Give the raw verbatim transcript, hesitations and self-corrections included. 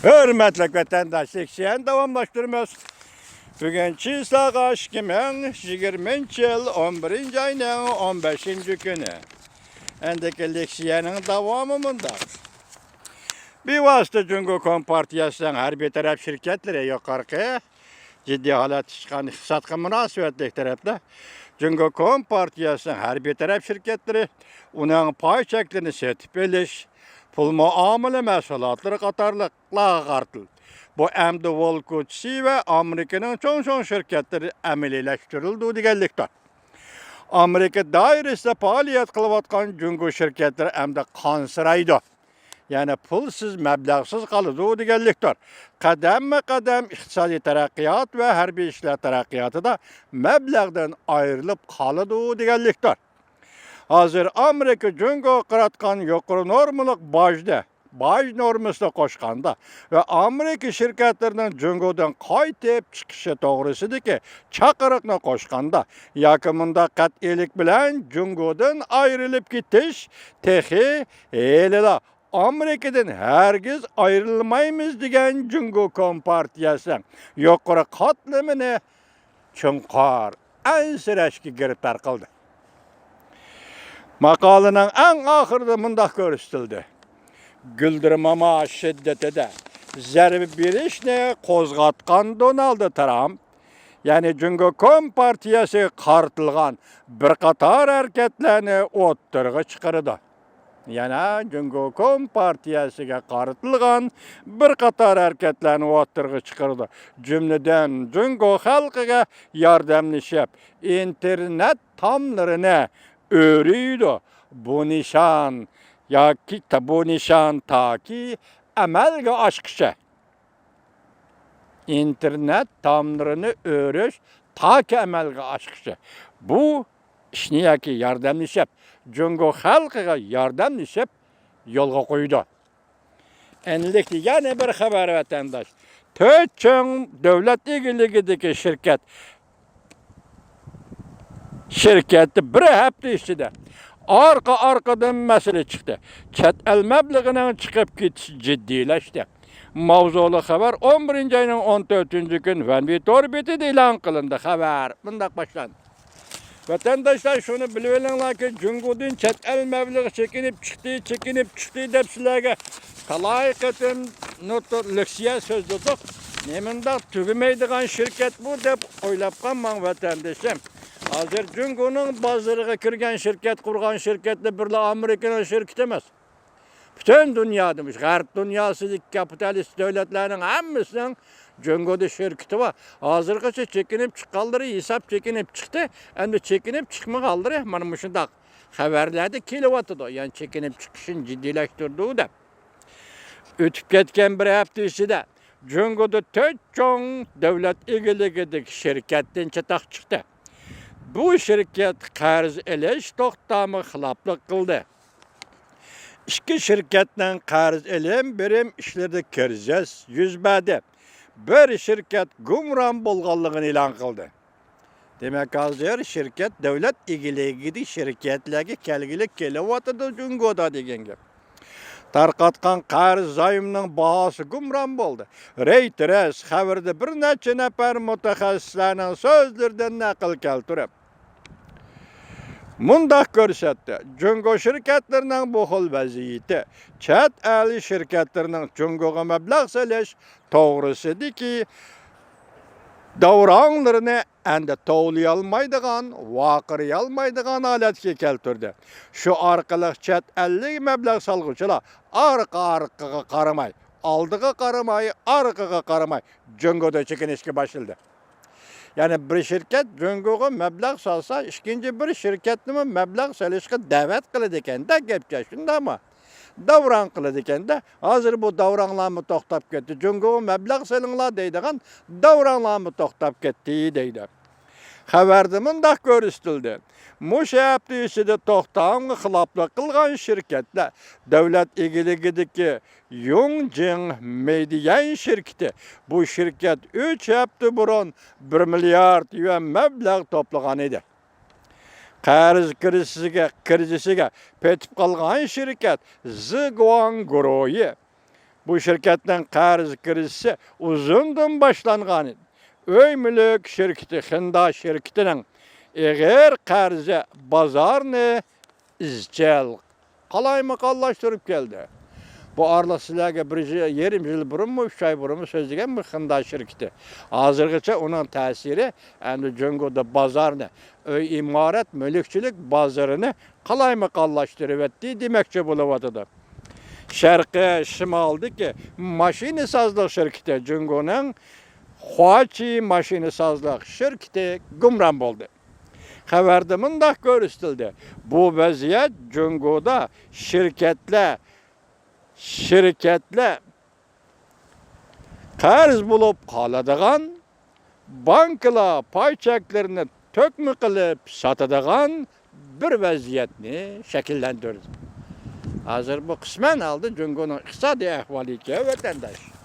ھۆرمەتلىك ۋەتەنداشلار، شىئەن داۋاملاشتۇرىمىز. بۈگۈن چىساغا ئىككى مىڭ يىگىرمىنچى يىل ئون بىرىنچى ئاينىڭ ئون بەشىنچى كۈنى. ئەندىكى لېكسىيەنىڭ داۋامى مۇنداق. بىۋاسىتە جۇڭگو كومپارتىيەسىنىڭ ھەربىي تەرەپ شىركەتلىرى يۇقىرىقى جىددىي ھالەتتە چىققان ئىقتىسادقا مۇناسىۋەتلىك تەرەپلەر جۇڭگو كومپارتىيەسىنىڭ ھەربىي تەرەپ شىركەتلىرى، ئۇنىڭ پاي چەكلىرىنى سېتىپ ئېلىش، پۇل مۇئامىلە مەھسۇلاتلىرى قاتارلىقلارغا قارىتىلدى. بۇ ئەمدى ۋول كوچىسى ۋە ئامېرىكىنىڭ چوڭ-چوڭ شىركەتلىرى ئەمەلىيلەشتۈرۈلىدۇ دېگەنلىكتۇر. ئامېرىكا دائىرىسىدە پائالىيەت قىلىۋاتقان جۇڭگو شىركەتلىرى ئەمدى قانسىرايدۇ. يەنى پۇلسىز، مەبلەغسىز قالىدۇ دېگەنلىكتۇر. قەدەممۇ قەدەم ئىقتىسادىي تەرەققىيات ۋە ھەربىي ئىشلار تەرەققىياتىدا مەبلەغدىن ئايرىلىپ قالىدۇ دېگەنلىكتۇر. ھازىر ئامېرىكا جۇڭگوغا قاراتقان يۇقىرى نورمىلىق باجنى، باج نورمىسىنى قوشقاندا ۋە ئامېرىكا شىركەتلىرىنىڭ جۇڭگودىن قايتىپ چىقىشى توغرىسىدىكى چاقىرىقنى قوشقاندا ياكى مۇنداق قەتئىيلىك بىلەن جۇڭگودىن ئايرىلىپ كېتىش تېخى ھېلىلا ئامېرىكىدىن ھەرگىز ئايرىلمايمىز دېگەن جۇڭگو كومپارتىيەسىنىڭ يۇقىرى قاتلىمىنى چوڭقۇر ئەنسىرەشكە گىرىپتار قىلدى. ماقالىنىڭ ئەڭ ئاخىرىدا مۇنداق كۆرسىتىلدى: گۈلدۈرماما شىددىتىدە زەربە بېرىشنى قوزغاتقان دونالد ترامپ يەنى جۇڭگو كومپارتىيەسىگە قارىتىلغان بىر قاتار ھەرىكەتلەرنى ئوتتۇرىغا چىقىرىدۇ. يەنە جۇڭگو كومپارتىيەسىگە قارىتىلغان بىر قاتار ھەرىكەتلەرنى ئوتتۇرىغا چىقىرىدۇ. جۈملىدىن جۇڭگو خەلقىگە ياردەملىشىپ، ئىنتېرنېت تاملىرىنى ئۆرۈيدۇ. بۇ نىشان ياكى بۇ نىشان تاكى ئەمەلگە ئاشقىچە. ئىنتېرنېت تاملىرىنى ئۆرۈش تاكى ئەمەلگە ئاشقىچە بۇ ئىشنى ياكى ياردەملىشىپ، جۇڭگو خەلقىگە ياردەملىشىپ يولغا قويىدۇ. ئەنلىكتە يەنە بىر خەۋەر، ۋەتەنداش. تۆت چوڭ دۆلەت ئىگىلىكىدىكى شىركەت شىركەتتە بىر ھەپتە ئىچىدە ئارقا-ئارقىدىن مەسىلە چىقتى. چەت ئەل مەبلىغىنىڭ چىقىپ كېتىشى جىددىيلەشتى. ماۋزۇلۇق خەۋەر ئون بىرىنچى ئاينىڭ ئون تۆتىنچى كۈنى فەنۋى تور بېتىدە ئېلان قىلىندى. خەۋەر مۇنداق باشلاندى. ۋەتەنداشلار، شۇنى بىلىۋېلىڭلاركى، جۇڭگودىن چەت ئەل مەبلىغى چېكىنىپ چىقتى، چېكىنىپ چىقتى دەپ سىلەرگە تالاي قېتىم نۇتۇق لېكسىيە سۆزلىدۇق. نېمانداق تۈگىمەيدىغان شىركەت بۇ دەپ ئويلاپ قالماڭ، ۋەتەندىشىم. ھازىر جۇڭگونىڭ بازىرىغا كىرگەن شىركەت، قۇرغان شىركەتلەر بىرلا ئامېرىكىنىڭ شىركىتى ئەمەس. پۈتۈن دۇنيادا، مۇشۇ غەرب دۇنياسىدىكى كاپىتالىست دۆلەتلەرنىڭ ھەممىسىنىڭ جۇڭگودا شىركىتى بار. ھازىرغىچە چېكىنىپ چىققانلىرى ھېساب چېكىنىپ چىقتى. ئەمدى چېكىنىپ چىقمىغانلىرى مانا مۇشۇنداق خەۋەرلەردە كېلىۋاتىدۇ. يەنى چېكىنىپ چىقىشىنى جىددىيلەشتۈرىدۇ دەپ. ئۆتۈپ كەتكەن بىر ھەپتە ئىچىدە جۇڭگودا تۆت چوڭ دۆلەت ئىگىلىكىدىكى شىركەتتىن چاتاق چىقتى. بۇ شىركەت قەرز ئېلىش توختامىغا خىلاپلىق قىلدى. ئىككى شىركەتنىڭ قەرز ئېلىم بېرىم ئىشلىرىدا كىرىزىس يۈز بەردى. بىر شىركەت گۇمران بولغانلىقىنى ئېلان قىلدى. دېمەك، ھازىر شىركەت دۆلەت ئىگىلىكىدىكى شىركەتلەرگە كەلگىلى كېلىۋاتىدۇ جۇڭگودا دېگەن گەپ. تارقاتقان قەرز زايومنىڭ باھاسى گۇمران بولدى. رېيتېرس خەۋىرىدە بىر نەچچە نەپەر مۇتەخەسسىسلەرنىڭ سۆزلىرىدىن نەقىل كەلتۈرۈپ، مۇنداق كۆرسەتتى: جۇڭگو شىركەتلىرىنىڭ بۇ خىل ۋەزىيىتى چەت ئەل شىركەتلىرىنىڭ جۇڭگوغا مەبلەغ سېلىش توغرىسىدىكى داۋراڭلىرىنى ئەمدى توۋلىيالمايدىغان، ۋارقىرىيالمايدىغان ھالەتكە كەلتۈردى. شۇ ئارقىلىق چەت ئەللىك مەبلەغ سالغۇچىلار ئارقا-ئارقىغا قارىماي، ئالدىغا قارىماي، ئارقىغا قارىماي جۇڭگودا چېكىنىشكە باشلىدى. يەنى بىر شىركەت جۇڭگوغا مەبلەغ سالسا، ئىككىنچى بىر شىركەتنىمۇ مەبلەغ سېلىشقا دەۋەت قىلىدىكەن-دە، گەپكە شۇنداقمۇ؟ داۋراڭ قىلىدىكەن-دە. ھازىر بۇ داۋراڭلارمۇ توختاپ كەتتى. جۇڭگوغا مەبلەغ سېلىڭلار دەيدىغان داۋراڭلارمۇ توختاپ كەتتى دەيدۇ. خەۋەردە مۇنداق كۆرسىتىلدى: مۇشۇ ھەپتە ئىچىدە توختامغا خىلاپلىق قىلغان شىركەتلەر دۆلەت ئىگىلىكىدىكى يۇڭجىڭ مېدىيەن شىركىتى. بۇ شىركەت ئۈچ ھەپتە بۇرۇن بىر مىليارد يۈەن مەبلەغ توپلىغان ئىدى. قەرز كىرىزىسىگە، كىرىزىسىگە پېتىپ قالغان شىركەت زىگۇاڭ گۇرۇھى بۇ شىركەتنىڭ قەرز كىرىزىسى ئۇزۇندىن باشلانغان ئىدى. ئۆي مۈلۈك شىركىتى خىندا شىركىتىنىڭ ئېغىر قەرزى بازارنى ئىزچىل قالايمىقانلاشتۇرۇپ كەلدى. بۇ ئارىلىق سىلەرگە بىر يىل، يېرىم يىل بۇرۇنمۇ، ئۈچ ئاي بۇرۇنمۇ سۆزلىگەن بۇ خىندا شىركىتى. ھازىرغىچە ئۇنىڭ تەسىرى ئەمدى جۇڭگودا بازارنى، ئۆي ئىمارەت، مۈلۈكچىلىك بازىرىنى قالايمىقانلاشتۇرۇۋەتتى دېمەكچى بولۇۋاتىدۇ. شەرقىي شىمالدىكى ماشىنىسازلىق شىركىتى، جۇڭگونىڭ خۇاچى ماشىنىسازلىق شىركىتى گۇمران بولدى. خەۋەردە مۇنداق كۆرسىتىلدى، بۇ ۋەزىيەت جۇڭگودا شىركەتلەر، شىركەتلەر قەرز بولۇپ قالىدىغان، بانكىلار پاي چەكلىرىنى تۆكمە قىلىپ ساتىدىغان بىر ۋەزىيەتنى شەكىللەندۈردى. ھازىر بۇ قىسمەن ھالدا جۇڭگونىڭ ئىقتىسادىي ئەھۋالى ئىكەن، ۋەتەنداش.